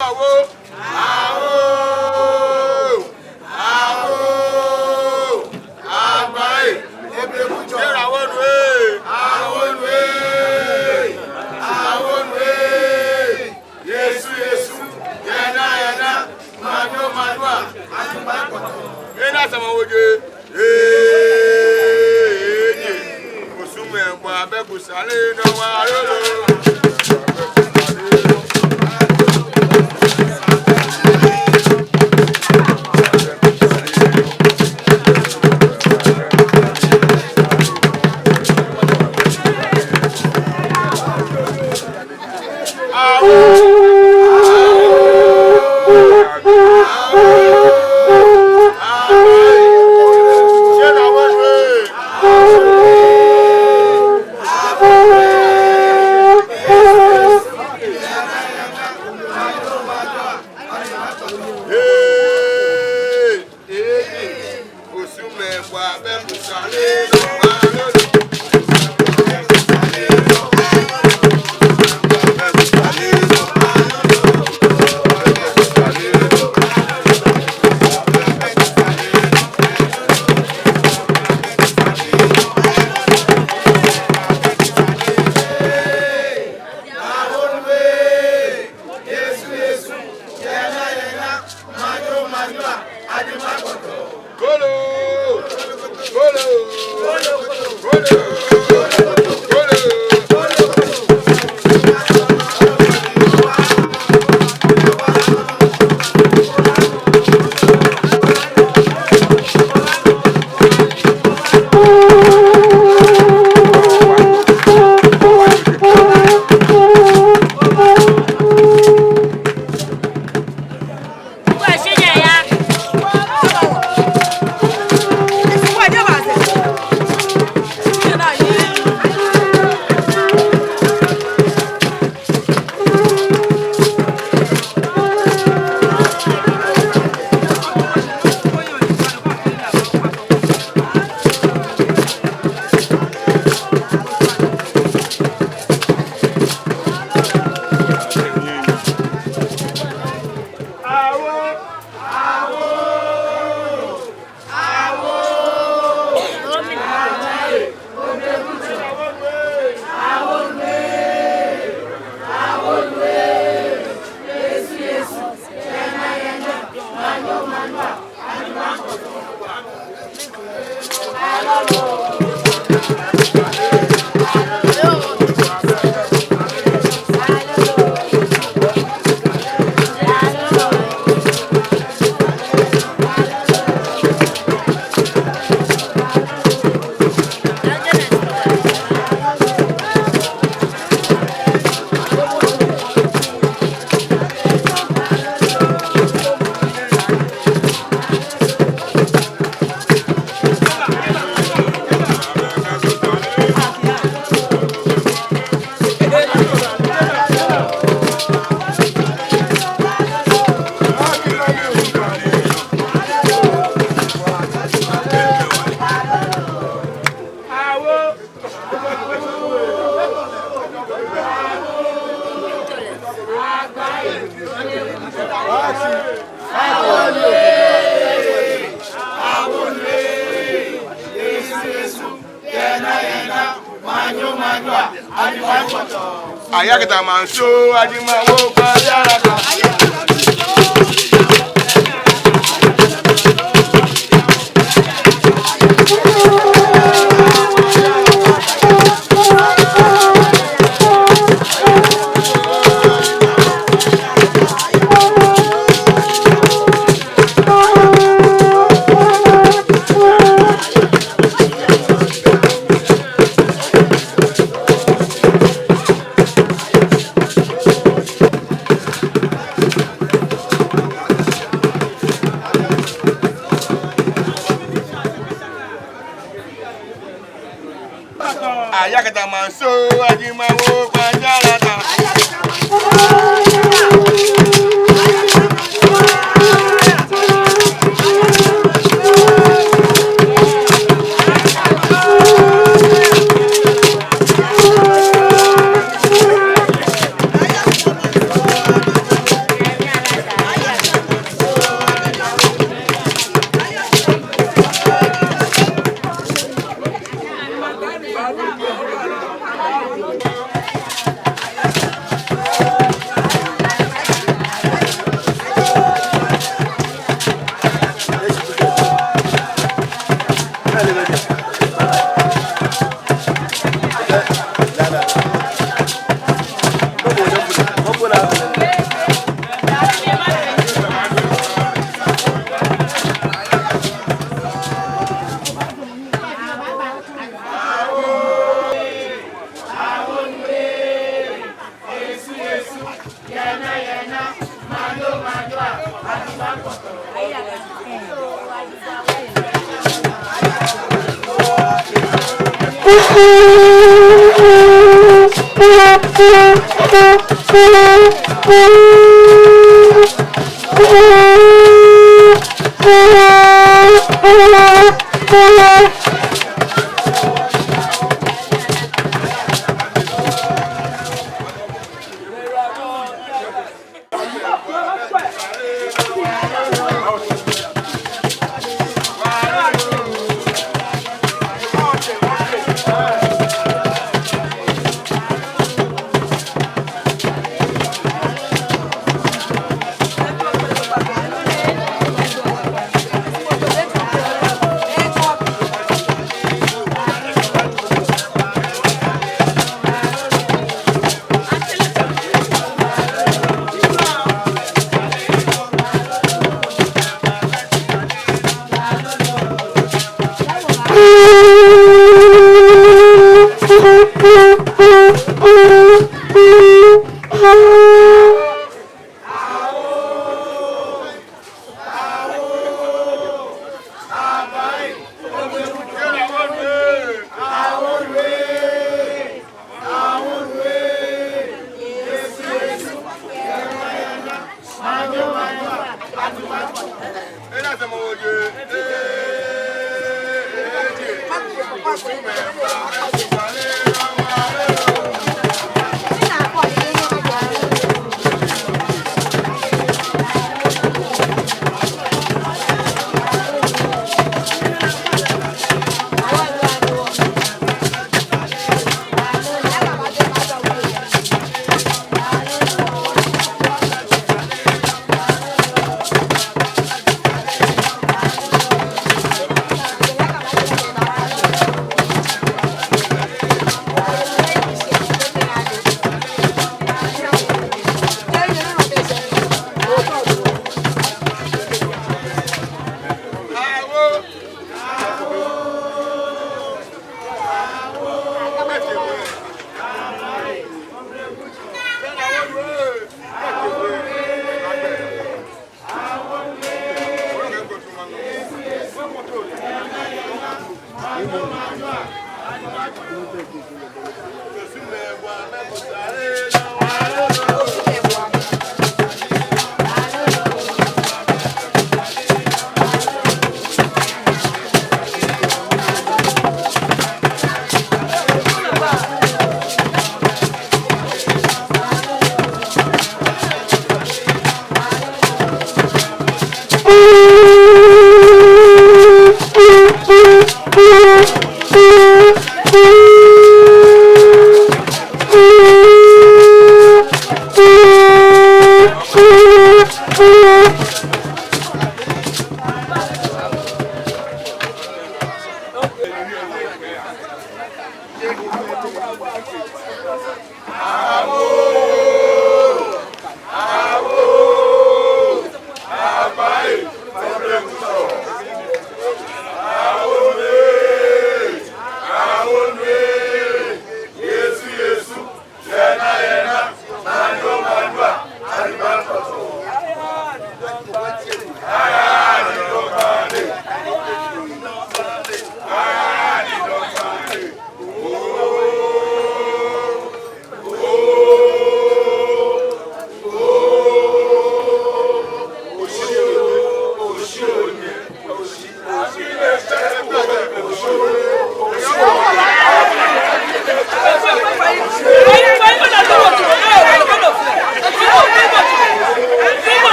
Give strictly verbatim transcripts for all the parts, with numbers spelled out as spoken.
Awo! Awo! Awo! Agba ee! Obleku tsɔ! Yera awo nu ee! Awo nu ee! Awo nu ee! Yesu, Yesu! Yɛ naa, yɛ naa! Manyɔ, manyɔ a! Anyɔ ma kɔtɔ! Ena sama woje! Ee, ee, ee, Osu mɛi bɔ abɛ kusale nɔ wa lolo. Kolo! Kolo! Kolo! Ayakɛta maŋ soo, aji maŋ wo kpa yara ka. Ayakata manso, ajimawo, kwajalata.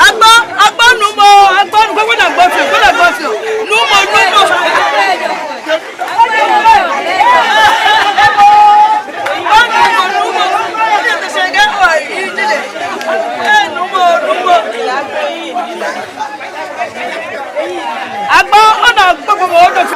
Agbo, agbo numo, agbo numo, gbɔdɔ agbo fioo, gbɔdɔ agbo fioo. Numo, numo. Agbo numo, numo. Numo, numo. Agbo, ona agbo, agbo, agbo.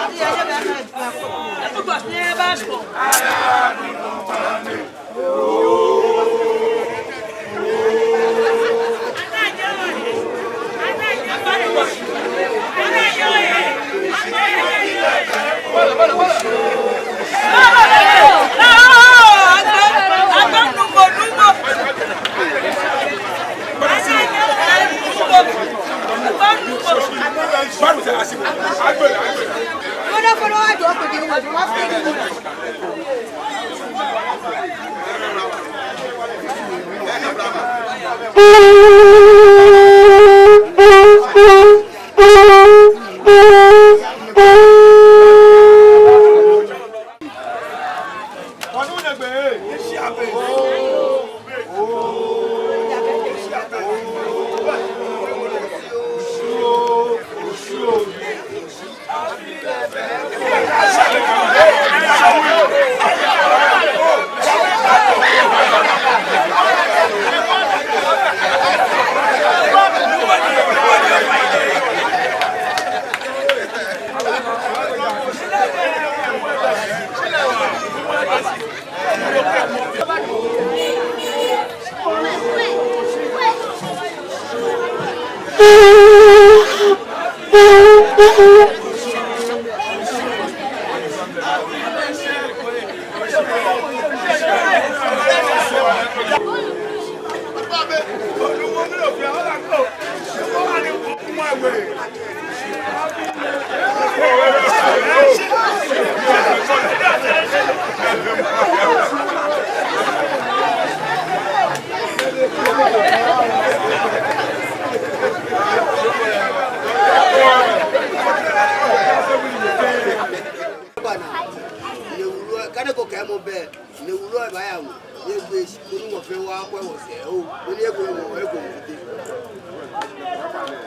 Kane ko kɛ mɔ bɛ, ne wulu ɛ baaya wo, ne gbe shi, koni mɔ fɛɛ wa kwɛ wɔsɛɛ oo, koni eko mɔ, eko mɔ te.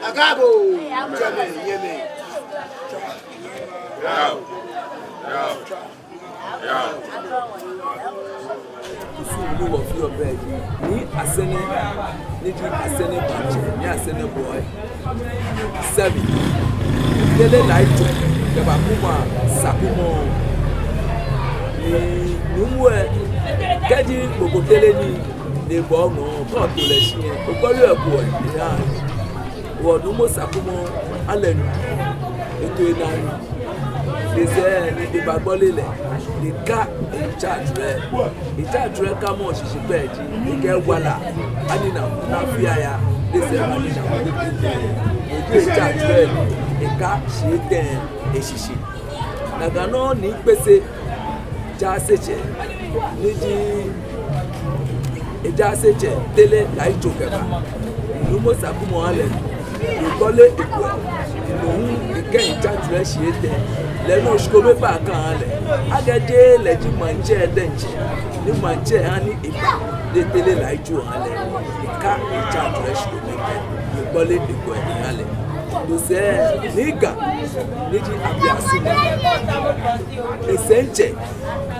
Agoo, jɛmɛ, nyɛmɛ. Kusum ni wɔfeɔ bɛ ji, Nii Asɛnɛ, ni ji Asɛnɛ Maŋtsɛ, Nii Asɛnɛ Boi. Sɛbi, Tele Laitso, kɛba Kuma Sakumɔ. Ni nuumo ɛ, kɛji gbogbo Tele ni, ni bɔ nɔ, kɔ to lɛ shi ɛ, ogbɔlɛ ɛ bo ɛ, ni ya. Wɔ nuumo Sakumɔ, ale nu, eto ena nu. Ni sɛɛ ni eba gbɔlɛ lɛ, ni ka in charge lɛ. In charge lɛ kamɔ shishi pɛ ji, ekɛ wala, ani na, na fia ya, ni sɛɛ ani na, ni ji in charge lɛ, eka shii etɛ eshishi. Nakai nɔŋŋ ni Kpese Jaasetsɛ, ni ji Ejaasetsɛ Tele Laitso kɛba. Nuumo Sakumɔ ale, egbɔlɛ eko ɛ, no hu ekɛ in charge lɛ shii etɛ, lɛ nɔ shi kome ba ka ale. Akɛ jeee lɛ ji maŋtsɛ diɛŋtsɛ, ni maŋtsɛ ha ni eba, ni Tele Laitso ale, eka in charge lɛ shii kome kɛ, egbɔlɛ eko ɛ ale. No sɛɛ, Nii Ga, ni ji Abiasu, esɛitsɛ,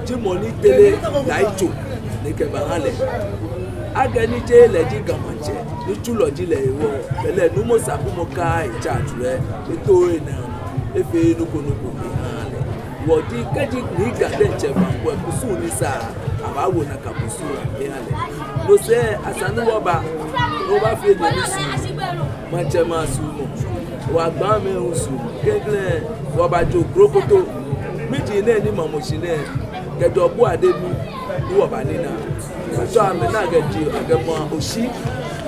ji mɔ ni Tele Laitso ni kɛba ha lɛ. Akɛ ni jeee lɛ ji Ga Maŋtsɛ, ni tsulɔ ji lɛ hewɔ, belɛ nuumo Sakumɔ ka in charge lɛ, eto ena, efee nɔ ko nɔ ko eha lɛ. Wɔ ji kɛji Nii Ga diɛŋtsɛ ba ŋkwɛ kusum ni sa, abaawo nakai kusum eha lɛ. No sɛɛ esa ni wɔba, ni wɔbafee nɔ ni su, maŋtsɛmɛi asuɔmɔ, wɔ agbaamɛi hu suɔmɔ, klɛŋklɛŋ wɔbajo krokoto. Miji nɛɛ ni mamɔ shi nɛɛ, kɛjɛ Obuade mli, ni wɔbanina. Wɔtsɔ amɛnaa kɛjɛ, akɛma oshi,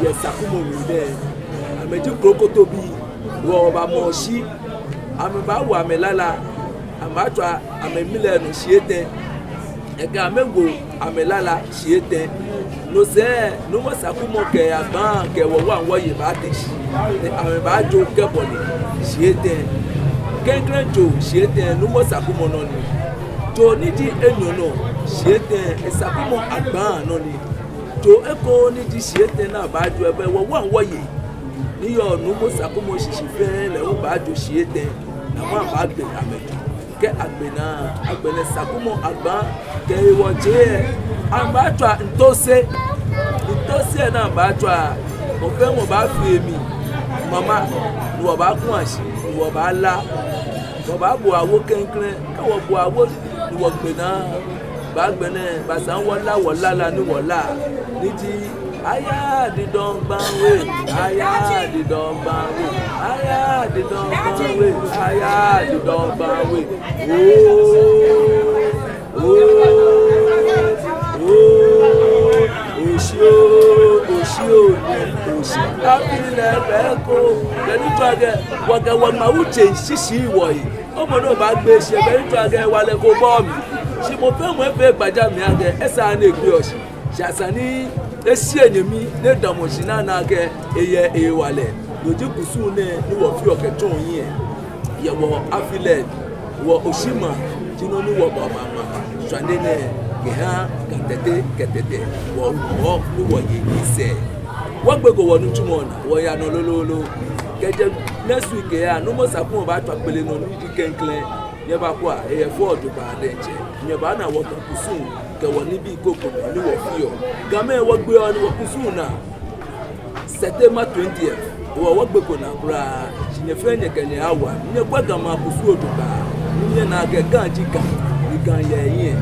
yɛ Sakumɔ we nɛɛ. Amɛji krokotobii, wɔbamɔ oshi, amɛbaawo amɛ lala, amɛbaatswa amɛmli lɛ nɔ shii etɛ, ekɛ amɛ wo amɛ lala shii etɛ. No sɛɛ, nuumo Sakumɔ kɛ agbaŋ kɛ wɔ hu wɔye baate shi, ni amɛbaajo kɛbɔle shii etɛ. Klɛŋklɛŋ Joo shii etɛ Nuumo Sakumɔ nɔ ni. Joo ni ji enyɔ nɔ shii etɛ Sakumɔ Agbaa nɔ ni. Joo eko ni ji shii etɛ ni abaajo lɛ, wɔwaŋ wɔye. Ni yɔɔ Nuumo Sakumɔ shishi fɛɛ lɛ hu baajo shii etɛ, ni amɛbaagbe amɛjoo. Kɛ agbe naa, agbɛnɛ Sakumɔ Agbaa kɛ ewɔtsɛ lɛ, amɛbaatswa ntose. Ntose ni amɛbaatswa, mɔ fɛɛ mɔ baafee mli mama, ni wɔbaaku shi, ni wɔbaala. Wɔbaabo awo klɛŋklɛŋ, kɛ wɔbo awo ni wɔgbe naa, agbɛnɛ baasa wɔla wɔlala ni wɔla, ni ji aya didɔŋ gbawe, aya didɔŋ gbawe, aya didɔŋ gbawe, aya didɔŋ gbawe. Oo, oo, oo, oshi oo, oshi oo, oshi. Afi lɛ bɛ ko, bɛ ni tsɔɔ akɛ, wɔkɛ wɔmaŋ wutsei shishi wɔyi. Mɔ ni baagbe shi, bɛ ni tsɔɔ akɛ hewalɛ ko bɛ mli. Shi mɔ fɛɛ mɔ efee gbajamɔ akɛ, esa ni egbeɔ shi. Shi esa ni eshi enyɛmi, ni edamɔ shi ni ana akɛ, eyɛ hewalɛ. No ji kusum nɛɛ ni wɔfeɔ kɛtsɔɔ hiɛ. Yɛ wɔ afi lɛ, wɔ Oshi maŋ, ji nɔ ni wɔba maŋ maŋ. Shwane nɛɛ, kɛha Ga Tɛte kɛ Tɛtɛ, wɔ, wɔ, ni wɔye nii sɛɛ. Wɔgbeko wɔnitsumɔ naa, wɔya nɔ lolo. Kɛjɛ next week lɛ, Nuumo Sakumɔ baatswa kpele nɔ ni ji klɛŋklɛŋ. Nyɛbaakwɛ, eyɛ fɛo jogbaŋŋ diɛŋtsɛ. Nyɛbaana wɔ Ga kusum, kɛ wɔnibii krokomɛi ni wɔfeɔ. Gamɛi wɔgbeɔ ni wɔkusum naa. September twentieth, wɔ, wɔgbeko naa kwraa, shi nyɛ fɛɛ nyɛkɛ nyɛhe awa, nyɛkwɛ Ga maŋ kusum jogbaŋŋ, ni nyɛna akɛ Ga ji Ga, ni Ga yɛ hiɛ.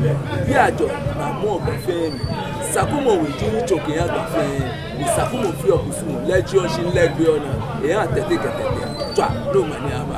Biɛ ajɔ, ni amɔɔ Ga fɛɛ mli. Sakumɔ We ji yitso kɛha Ga fɛɛ, ni Sakumɔ feɔ kusum, lɛ jieɔ shi lɛ gbeɔ naa, eha Tɛte kɛ Tɛtɛ. Tswa, ni omanye aba.